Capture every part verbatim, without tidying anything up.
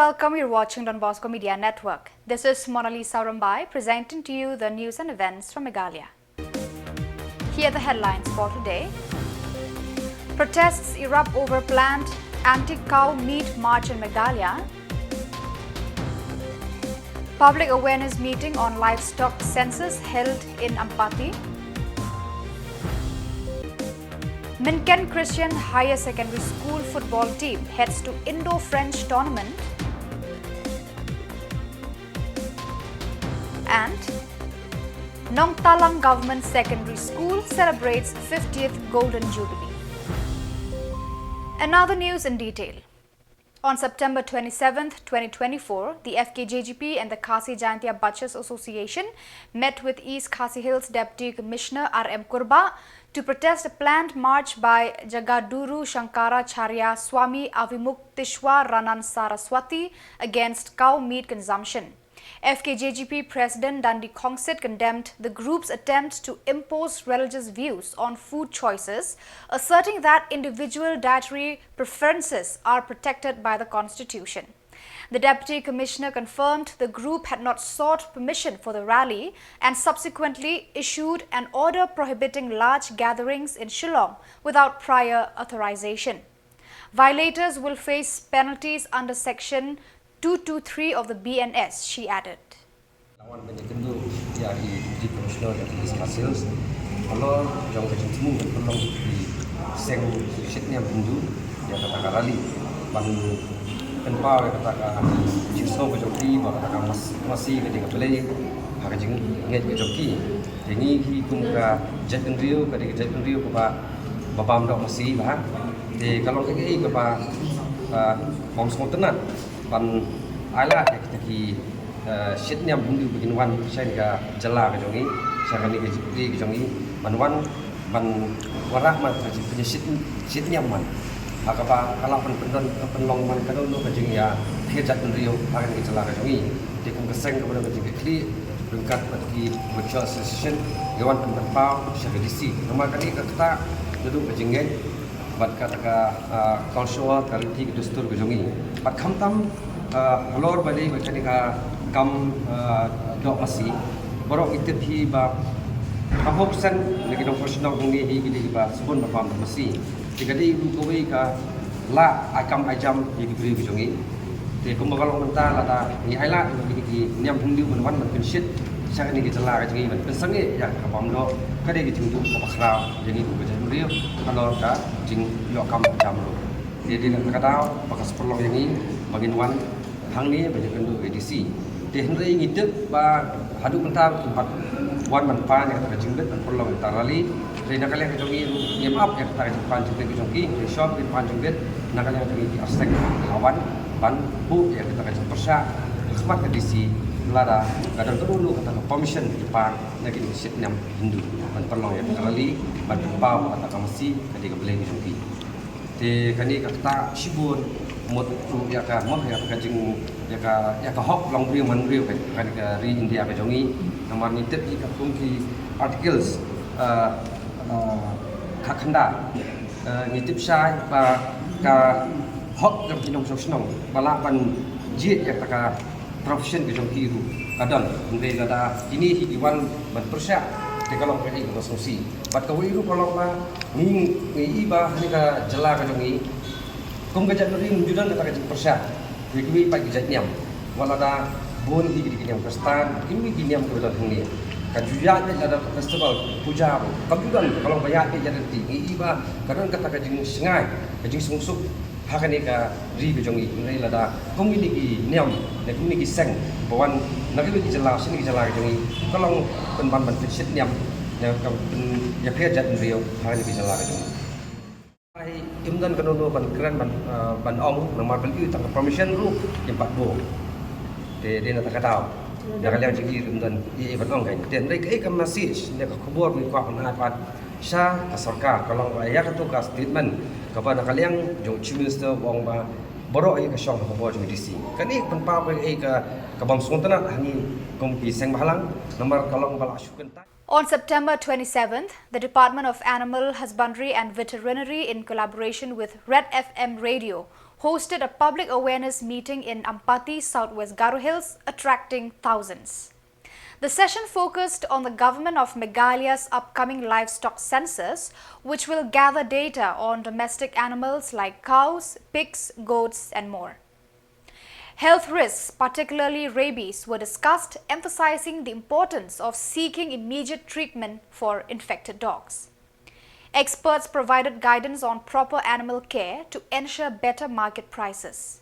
Welcome, you're watching Don Bosco Media Network. This is Monalisa Rambai presenting to you the news and events from Meghalaya. Here are the headlines for today. Protests erupt over planned anti-cow meat march in Meghalaya. Public awareness meeting on livestock census held in Ampati. Mynkent Christian Higher Secondary School football team heads to Indo-French tournament. And Nongtalang Government Secondary School celebrates fiftieth Golden Jubilee. And now the news in detail. On September twenty-seventh, twenty twenty-four, the F K J G P and the Khasi Jaintia Butchers Association met with East Khasi Hills Deputy Commissioner R M Kurbah to protest a planned march by Jagadguru Shankaracharya Swami Avimukteshwaranan Saraswati against cow meat consumption. F K J G P President Dandi Khongsit condemned the group's attempt to impose religious views on food choices, asserting that individual dietary preferences are protected by the constitution. The Deputy Commissioner confirmed the group had not sought permission for the rally and subsequently issued an order prohibiting large gatherings in Shillong without prior authorization. Violators will face penalties under Section two two three of the B N S, she added. Nga wan ban ïakynduh ïa i Deputy Commissioner ka East Khasi Hills halor jong ka jingthmu ban pynlong ki seng shit niam Hindu ïa kata ka rally ban pynpaw ïa kata ka jingsngew ka jong ki ba kata ka mas-, masi ka dei ka blei ha ka jingngeit ka jong ki. Te ngi hi kum ka jaitbynriew ka dei ka jaitbynriew kaba, ba bam doh masi bha. Te ka long kaei kaei kaba, ah, bym sngewtynnat ban ailad ïa kita ki, eh, shit niam Hindu ba kin wan sha ka jylla ka jong ngi, sha kane ka jylla ka jong ngi, ban wan, ban wanrah ma ka jingpynshit, shit niam man. Ha kaba ka lah ban pyndon, ka pynlong man kano kano ka jingïapher jaitbynriew ha kane ka jylla ka jong ngi. Te kum ka seng kaba don ka jingkitkhlieh ryngkat bad ki Butcher Association, ngi wan pynpaw sha ka D C. Namar kane ka ktah naduh ka jingngeit bad kata ka, ah, culture, ka riti ka dustur ka jong ngi. Bad khamtam, ah, halor ba dei bad kane ka kam, ah, doh masi, baroh ngi tip hi ba ka hok sen na ki nongpynshong ngi hi ki dei ba sbun ba bam masi. Te ka dei ruh kawei ka la ai kam ai jam ïa ki briew ki jong ngi. Te kumba ka long mynta lada ngi ailad ïa kine ki niam Hindu ban wan ban pynshit sha kane ka jylla ka jong ngi ban pynsangeh ïa ka bam doh, ka dei ka jingduh kaba khraw ïa ngi kum ka jaitbynriew halor ka jingïoh kam jam ruh. Te dei na kata ka daw ba ka sa pynlong ïa ngi ba ngin wan hangne ban ïakynduh ïa ka D C. Te hynrei ngi tip ba haduh mynta kim pat wan ban pan ïa kata ka jingbit ban pynlong ïa kata ka rally. Hynrei na ka liang ka jong ngi ruh ngim ap ïa kata ka jingpan jingbit ka jong ki, hynrei shwa ba kin pan jingbit, na ka liang ka jong ngi ki arsek la wan ban buh ïa kata ka jingpyrshah ha khmat ka D C lada ka don kano kano kata ka permission ki pan na kine ki shit niam Hindu ban pynlong ïa kata ka rally ban pynpaw ba kata ka masi ka dei ka blei ka jong ki. Te kane ka ktah shibun mut ruh ïa ka, mut ïa ka jing, ïa ka, ïa ka hok long briew man briew ka, kane ka ri India ka jong ngi. Namar ngi tip ïa ka kum ki articles, eh, eh, khatkhyndai. Eh, ngi tip shai ba ka hok jong ki nongshong shnong ba lah ban jied ïa kata ka profession ka jong ki ruh ka don. Hynrei lada kine hi ki wan ban pyrshah te ka long kaei kaba sngewsih. Bad kawei ruh ka long ba ngi, ngi i ba ha kane ka jylla ka jong ngi kum ka jaitbynriew ngim ju don kata ka jingpyrshah ïa kiwei pat ki jait niam. Wat lada bun hi ki dei ki niam Khristan, kiwei ki niam kiba don hangne. Ka ju ïaid beit lada ka festival puja ruh kam ju don, ka long ba ïaid beit ïaid lynti. Ngi i ba ka don kata ka jingsngai, ka jingsngewsuk ha kane ka ri ka jong ngi. Hynrei lada kum kine ki niam ne kum kine ki seng ba wan na kiwei ki jylla sha kane ka jylla ka jong ngi, ka long pynban ban pynshit niam ne ka pynïapher jaitbynriew ha kane ka jylla ka jong ngi. Ai, im don kano kano ban kren ban, eh, ban ong namar ban ïoh tang ka permission ruh kim pat buh. Te dei na kata ka daw na ka liang jong ngi ruh im don ei ei ban ong kein. Te hynrei kaei ka message ne ka khubor ngi kwah ban ai pat sha ka sorkar ka long ba ïa kato ka statement kaba na ka liang jong Chief Minister u ong ba baroh ïa ka shong ha ka bor jong D C. Kane ka pynpaw ba ïa ka, ka bym sngewtynnat ha ngi kum ki seng bhalang namar ka long ba la shu kyntait. On September twenty-seventh, the Department of Animal Husbandry and Veterinary, in collaboration with Red F M Radio, hosted a public awareness meeting in Ampati, Southwest Garo Hills, attracting thousands. The session focused on the government of Meghalaya's upcoming livestock census, which will gather data on domestic animals like cows, pigs, goats, and more. Health risks, particularly rabies, were discussed, emphasizing the importance of seeking immediate treatment for infected dogs. Experts provided guidance on proper animal care to ensure better market prices.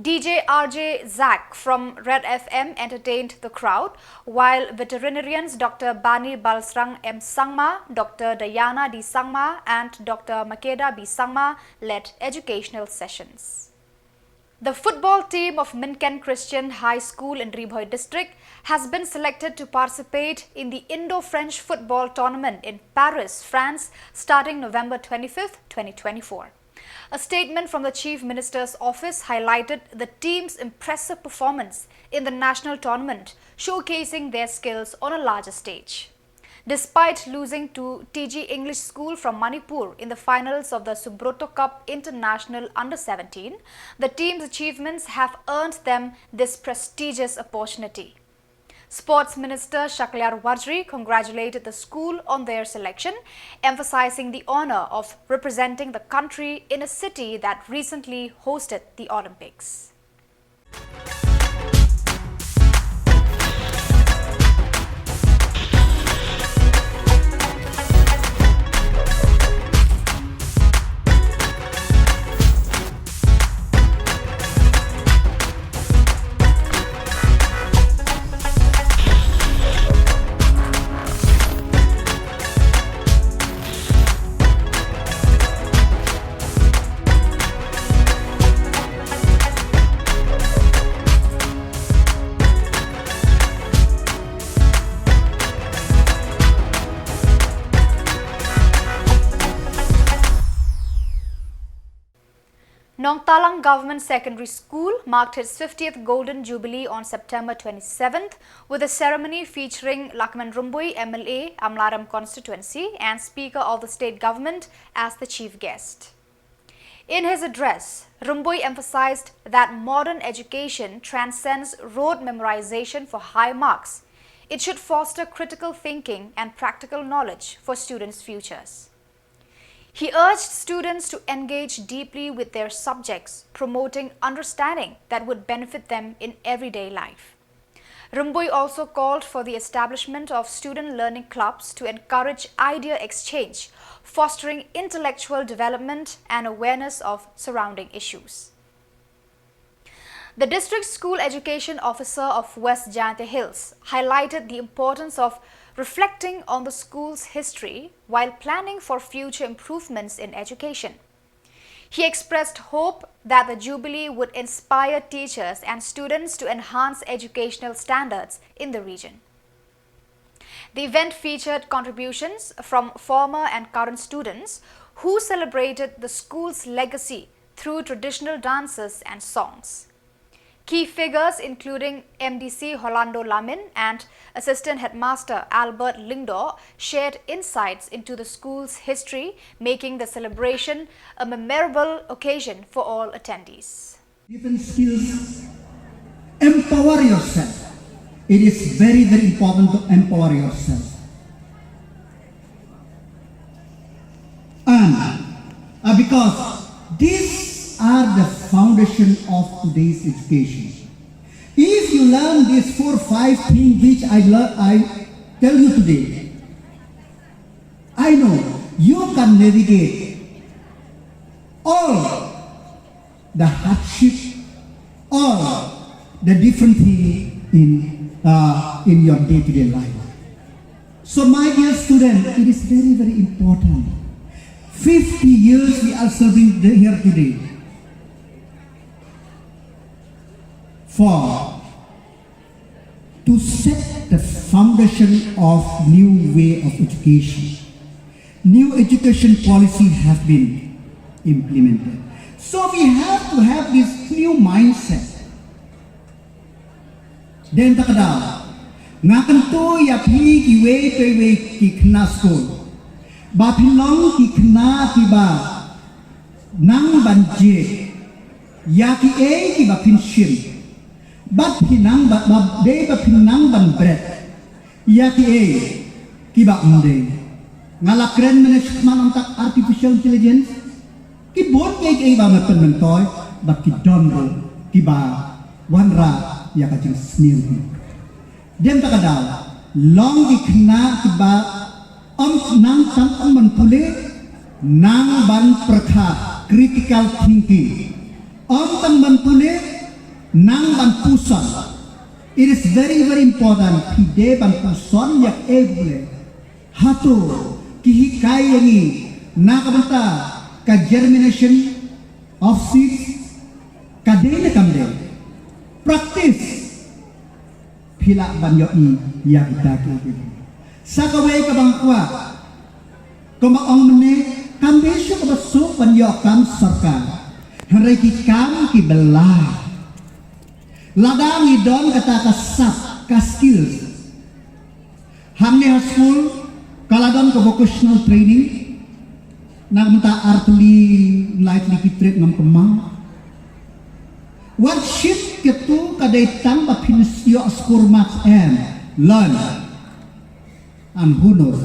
D J R J Zach from Red F M entertained the crowd, while veterinarians Doctor Bani Balsrang M Sangma, Doctor Diana D Sangma, and Doctor Makeda B Sangma led educational sessions. The football team of Minken Christian High School in Ri Bhoi District has been selected to participate in the Indo-French football tournament in Paris, France, starting November twenty-fifth, twenty twenty-four. A statement from the Chief Minister's office highlighted the team's impressive performance in the national tournament, showcasing their skills on a larger stage. Despite losing to T G English School from Manipur in the finals of the Subroto Cup International Under seventeen, the team's achievements have earned them this prestigious opportunity. Sports Minister Shakliar Warjri congratulated the school on their selection, emphasizing the honor of representing the country in a city that recently hosted the Olympics. Nongtalang Government Secondary School marked its fiftieth Golden Jubilee on September twenty-seventh, with a ceremony featuring Lahkmen Rymbui, M L A, Amlarem Constituency, and Speaker of the State Government as the chief guest. In his address, Rymbui emphasized that modern education transcends rote memorization for high marks. It should foster critical thinking and practical knowledge for students' futures. He urged students to engage deeply with their subjects, promoting understanding that would benefit them in everyday life. Rymbui also called for the establishment of student learning clubs to encourage idea exchange, fostering intellectual development and awareness of surrounding issues. The District School Education Officer of West Jaintia Hills highlighted the importance of reflecting on the school's history while planning for future improvements in education. He expressed hope that the Jubilee would inspire teachers and students to enhance educational standards in the region. The event featured contributions from former and current students who celebrated the school's legacy through traditional dances and songs. Key figures including M D C Holando Lamin and Assistant Headmaster Albert Lyngdoh shared insights into the school's history, making the celebration a memorable occasion for all attendees. Different skills. Empower yourself. It is very, very important to empower yourself. And uh, because these are the foundation of today's education. If you learn these four, five things which I, lear- I tell you today, I know you can navigate all the hardship or the different thing in, uh, in your day-to-day life. So my dear student, it is very, very important. fifty years we are serving the- here today for to set the foundation of new way of education. New education policy have been implemented. So we have to have this new mindset. Dei na kata ka daw, nga kyntu ïa phi kiwei kiwei ki khynnah skul ba phin long ki khynnah kiba nang ban jied ïa kiei kiba phin shim, bad phin nang ba, ba dei ba phin nang ban bret ïa kiei kiba ym dei. Nga la kren mynne shakhmat ong tak artificial intelligence, ki bun kiei kiei ba me pynmyntoi, bad ki don ruh kiba wanrah ïa ka jingsniew. Dei na kata ka daw, long ki khynnah kiba ym nang tang ym ban pule, nang ban pyrkhat, critical thinking. Ym tang ban pule, nang ban puson. It is very, very important. Phi dei ban puson ïa kiei pule. Hato ki hikai ïa ngi na ka bynta ka germination of seeds, ka dei ne kam dei? Practice. Phi lah ban ïohi ïa kita kiei kiei. Sa kawei kaba nga kwah, kumba ong mynne, kam dei shuh kaba suk ban ïoh kam sorkar. Hynrei ki kam kiba lai. Lada ngi don kata ka sap, ka skills, hangne ha skul ka la don ka vocational training, na ka bynta artylli, laitylli ki trade ngam kynmaw. Wat shim kito ka dei tang ba phin ïoh score marks em. Learn. And who knows?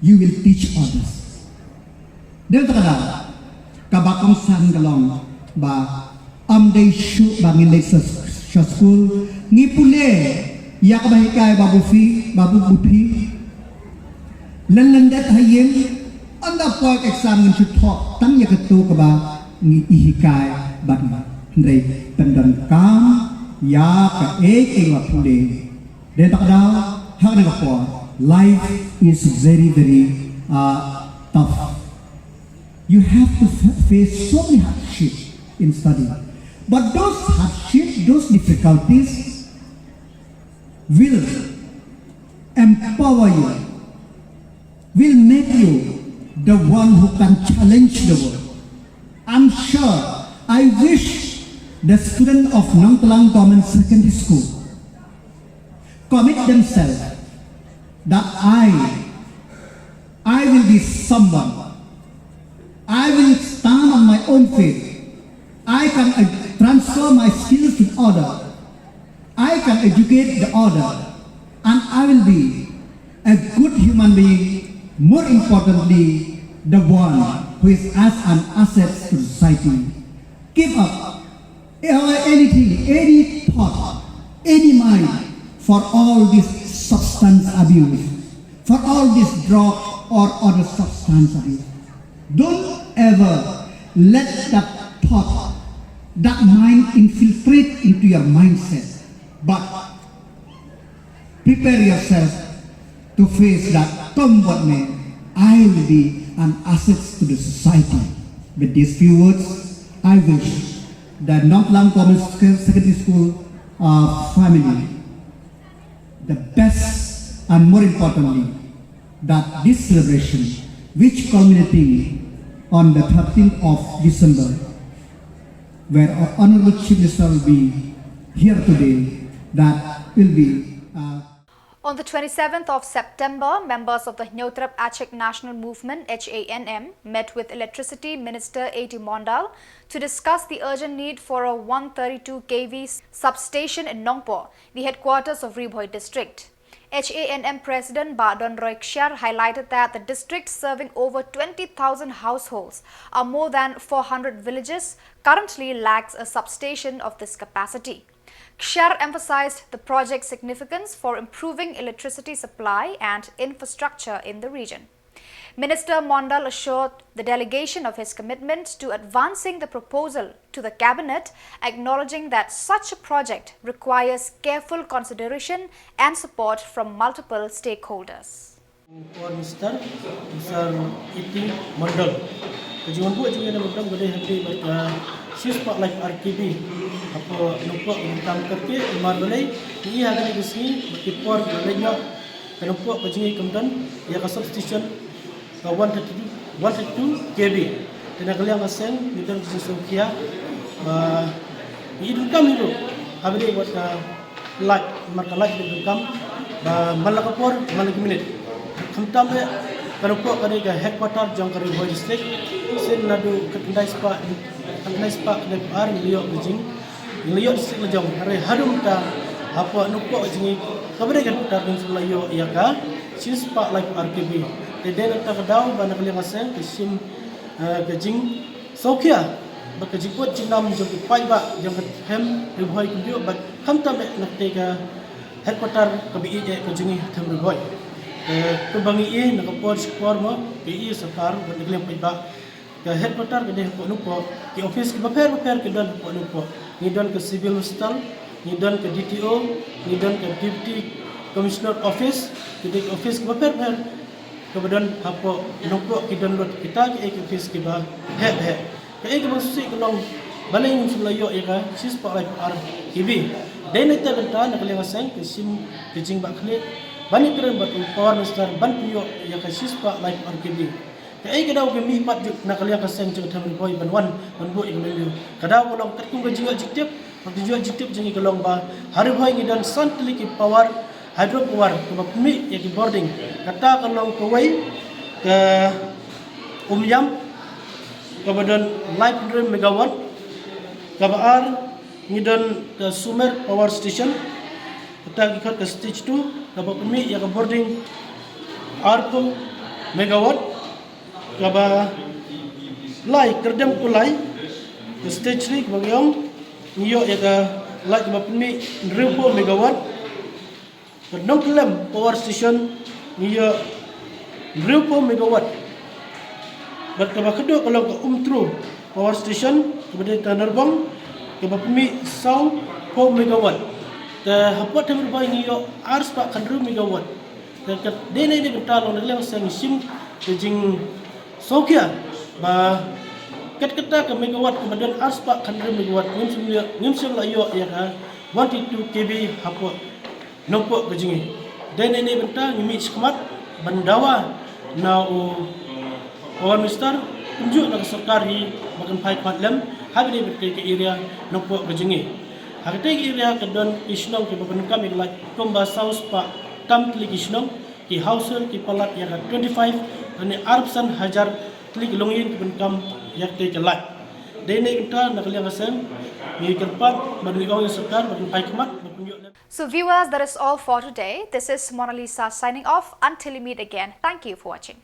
You will teach others. Dei na kata ka daw, kaba kongsan ka long ba ym dei shuh ba ngin leit sha, sha skul, ngi pule ïa kaba hikai babu phi, babu phi. Lyndet ha ïing, ynda poi exam ngin shu thoh tang ïa kato kaba ngi hikai bad ngi. Hynrei pyndonkam ïa kaei kaei ba pule. Dei na kata ka daw, ha kane ka por, life is very, very, uh, tough. You have to f- face so many hardships in study. But those hardships, those difficulties will empower you, will make you the one who can challenge the world. I'm sure, I wish the student of Nongtlang Government Secondary School commit themselves that I, I will be someone. I will stand on my own feet. I can, uh, transfer my skills to other. I can educate the other. And I will be a good human being. More importantly, the one who is as an asset to society. Give up, uh, anything, any thought, any mind for all this substance abuse, for all this drug or other substance abuse. Don't ever let that thought, that mind infiltrate into your mindset. But prepare yourself to face that tomb what may I will be an asset to the society. With these few words, I wish the Nongtlang Government Secondary School, uh, family the best and more importantly that this celebration, which culminating on the thirteenth of December, where our Honorable Chief Minister will be here today, that will be, uh, On the twenty-seventh of September, members of the Hynñiewtrep Achik National Movement, H A N M, met with Electricity Minister A T Mondal to discuss the urgent need for a one thirty-two K V substation in Nongpoh, the headquarters of Ri Bhoi district. H A N M President Bah Donroy Kshiar highlighted that the district, serving over twenty thousand households, are more than four hundred villages, currently lacks a substation of this capacity. Kshiar emphasized the project's significance for improving electricity supply and infrastructure in the region. Minister Mondal assured the delegation of his commitment to advancing the proposal to the cabinet, acknowledging that such a project requires careful consideration and support from multiple stakeholders. Power Minister, Mister A T Mondal. Ka jingwan buh jong ngi na Mondal ka dei hapdeng bad ka shispah laiphew ar K V. Hapoh Nongpoh ka jingkam kyrkieh, namar balei ngi ïa kane ka sngi bad ki por ba leit noh ka Nongpoh ka jingïakhun ïa ka substation ka one thirty-two, one thirty-two K V. Te na ka liang ka seng ngi don ka jingsngewkhia ba ngi donkam hi ruh hapdeng bad ka light, namar ka light ka donkam ba man la ka por man la ki minit. Khamtam eh Ka Nongpoh ka dei ka headquarter jong ka Ri Bhoi District. Sien naduh ka khyndai spah, ka khyndai spah khyndai phew ar ngi la ïoh ka jing, ngi la ïoh district la jong. Hynrei haduh mynta hapoh Nongpoh ka jong ngi kaba dei ka headquarter ngim shym la ïoh ïa ka shi spah lai phew ar K V. Te dei na kata ka daw ba na ka liang ka seng ka shim, eh, ka jing sawkhia bad ka jingkut jingnam jong ki paidbah jong ka them Ri Bhoi kumjuh bad khamtam eh na katei ka headquarter kaba ïeit eh ka jong ngi ha them Ri Bhoi. Te kumba ngi ïohi na ka por shi por mo, ka ïohi sorkar bad na ka liang paidbah, ka headquarter ka dei hapoh Nongpoh, ki office kiba pher bapher ki don hapoh Nongpoh. Ngi don ka Civil Hospital, ngi don ka D T O, ngi don ka Deputy Commissioner Office, ki dei ki office kiba pher bapher kaba don hapoh Nongpoh, ki don lut kita ki, eh, ki office kiba heh heh. Kaei kaba sngewsih ka long balei ngim shym la ïoh ïa ka shi spah lai phew ar K V. Dei na kata ka bynta na ka liang ka seng ka shim ka jingbakla khlieh ban ïakren bad u Power Minister ban pynïoh ïa ka shi spah lai phew ar K V. Kaei ka daw ka mih pat jong na ka liang ka seng jong ka them Ri Bhoi ban wan ban buh ïa ka menu? Ka daw ka long katkum ka jingïoh jingtip, ka jingïoh jingtip jong ngi ka long ba ha Ri Bhoi ngi don san tylli ki power, hydro power kaba pynmih ïa ki bording. Kata ka long kawei ka Umiam kaba don laiphew hynriew megawatt, kaba ar ngi don ka Sumer Power Station, kata ki khot ka stage two, kaba pynmih ïa ka bording arphew megawatt, kaba lai Kyrdem Kulai, ka stage three kaba ngi ong ngi ïoh ïa ka light kaba pynmih hynriewphew megawatt. Ka Nongkyllem Power Station ngi ïoh hynriewphew megawatt. Bad kaba khatduh ka long ka Umtru Power Station kaba dei ka Narbong, kaba pynmih sawphew megawatt. Te hapoh them Ri Bhoi ngi ïoh arspah khathynriew megawatt. Te ka dei na ine i bynta long na ka liang seng ngi shim ka jingsngewkhia ba kat kata ka megawatt kaba don arspah khathynriew megawatt ngim shym ïoh, ngim shym la ïoh ïa ka one twenty-two K V hapoh Nongpoh ka jong ngi. Dei na ine i bynta ngi mih shakhmat ban dawa na u Power Minister kumjuh na ka sorkar hi ba kan phai khmat lem ha kane bad kane ka area Nongpoh ka jong ngi. Ha katei ka area ka don ki shnong kiba pyndonkam ïa ka light kumba sawspah tam tylli ki shnong, ki household ki palat ïa ka twenty-five lane arphew san hajar tylli ki longïing ki pyndonkam ïa katei ka light. Dei na ine i bynta na ka liang ka seng ngi kyrpad bad ngi ong ïa sorkar ba kan phai khmat ba kan ïoh lem. So viewers, that is all for today. This is Mona Lisa signing off. Until we meet again, thank you for watching.